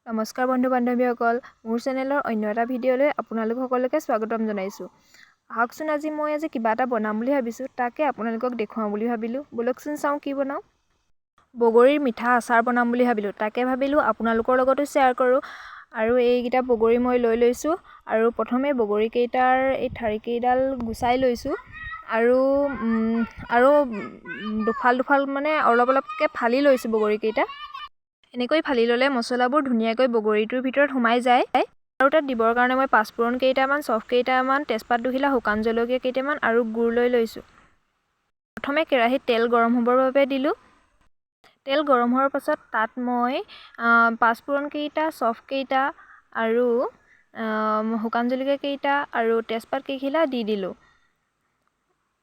নমস্কাৰ বন্ধু বান্ধৱীসকল, মোৰ চেনেলৰ অন্য এটা ভিডিঅ'লৈ আপোনালোক সকলোকে স্বাগতম জনাইছোঁ। আহকচোন, আজি মই কিবা এটা বনাম বুলি ভাবিছোঁ, তাকে আপোনালোকক দেখুৱাওঁ বুলি ভাবিলোঁ। ব'লকচোন চাওঁ কি বনাওঁ। বগৰীৰ মিঠা আচাৰ বনাম বুলি ভাবিলোঁ, তাকে ভাবিলোঁ আপোনালোকৰ লগতো শ্বেয়াৰ কৰোঁ। আৰু এইকেইটা বগৰী মই লৈ লৈছোঁ আৰু প্ৰথমে বগৰীকেইটাৰ এই ঠাৰিকেইডাল গুচাই লৈছোঁ আৰু আৰু দুফাল দুফাল মানে অলপ অলপকৈ ফালি লৈছোঁ বগৰীকেইটা। এনেকৈ ফালি ল'লে মছলাবোৰ ধুনীয়াকৈ বগৰীটোৰ ভিতৰত সোমাই যায়। আৰু তাত দিবৰ কাৰণে মই পাঁচফোৰণ কেইটামান, চফ কেইটামান, তেজপাত দুখিলা, শুকান জলকীয়া কেইটামান আৰু গুড় লৈ লৈছোঁ। প্ৰথমে কেৰাহীত তেল গৰম হ'বৰ বাবে দিলোঁ। তেল গৰম হোৱাৰ পাছত তাত মই পাঁচফোৰণ কেইটা, চফ কেইটা আৰু শুকান জলকীয়া কেইটা আৰু তেজপাত কেইখিলা দি দিলোঁ।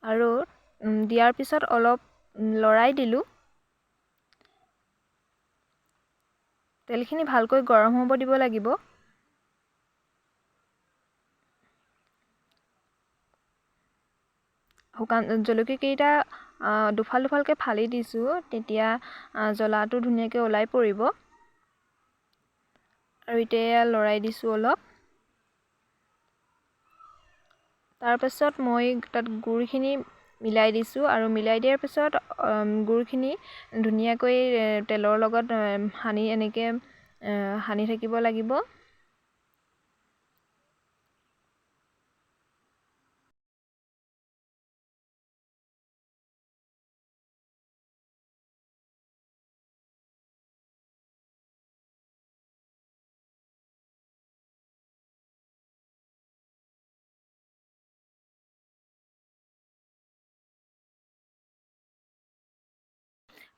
আৰু দিয়াৰ পিছত অলপ লৰাই দিলোঁ। তেলখিনি ভালকৈ গৰম হ'ব দিব লাগিব। শুকান জলকীয়া কেইটা দুফাল দুফালকৈ ফালি দিছোঁ, তেতিয়া জ্বলাটো ধুনীয়াকৈ ওলাই পৰিব। আৰু এতিয়া লৰাই দিছোঁ অলপ। তাৰপাছত মই তাত গুড়খিনি মিলাই দিছোঁ আৰু মিলাই দিয়াৰ পিছত গুড়খিনি ধুনীয়াকৈ তেলৰ লগত সানি এনেকৈ সানি থাকিব লাগিব।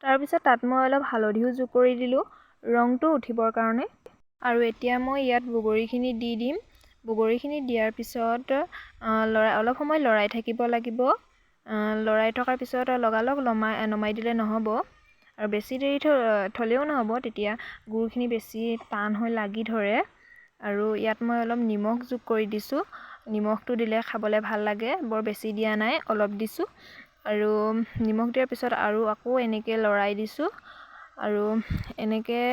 তাৰপিছত তাত মই অলপ হালধিও যোগ কৰি দিলোঁ ৰংটো উঠিবৰ কাৰণে। আৰু এতিয়া মই ইয়াত বগৰীখিনি দি দিম। বগৰীখিনি দিয়াৰ পিছত লৰাই অলপ সময় লৰাই থাকিব লাগিব। লৰাই থকাৰ পিছত লগালগ নমাই দিলে নহ'ব আৰু বেছি দেৰি থ'লেও নহ'ব, তেতিয়া গুড়খিনি বেছি টান হৈ লাগি ধৰে। আৰু ইয়াত মই অলপ নিমখ যোগ কৰি দিছোঁ। নিমখটো দিলে খাবলৈ ভাল লাগে, বৰ বেছি দিয়া নাই, অলপ দিছোঁ। আৰু নিমখ দিয়াৰ পিছত আৰু আকৌ এনেকৈ লৰাই দিছোঁ। আৰু এনেকৈ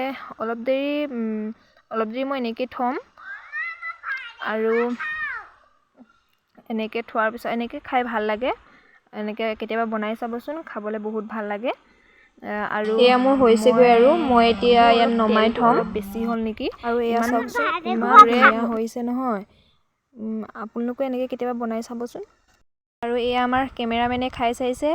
অলপ দেৰি মই এনেকৈ থ'ম। আৰু এনেকৈ থোৱাৰ পিছত এনেকৈ খাই ভাল লাগে। এনেকৈ কেতিয়াবা বনাই চাবচোন, খাবলৈ বহুত ভাল লাগে। আৰু এয়া মোৰ হৈছেগৈ আৰু মই এতিয়া ইয়াত নমাই থ'ম। অলপ বেছি হ'ল নেকি। আৰু এয়া চাওকচোন, ইমান ধুনীয়া হৈছে নহয়। আপোনালোকে এনেকৈ কেতিয়াবা বনাই চাবচোন। আৰু এয়া আমাৰ কেমেৰামেনে খাই চাইছে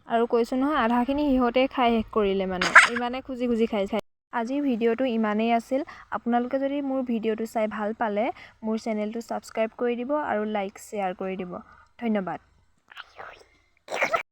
আৰু কৈছোঁ নহয়, আধাখিনি সিহঁতে খাই শেষ কৰিলে, মানে ইমানে খুজি খুজি খাই খাই। আজিৰ ভিডিঅ'টো ইমানেই আছিল। আপোনালোকে যদি মোৰ ভিডিঅ'টো চাই ভাল পালে মোৰ চেনেলটো ছাবস্ক্ৰাইব কৰি দিব আৰু লাইক শ্বেয়াৰ কৰি দিব। ধন্যবাদ।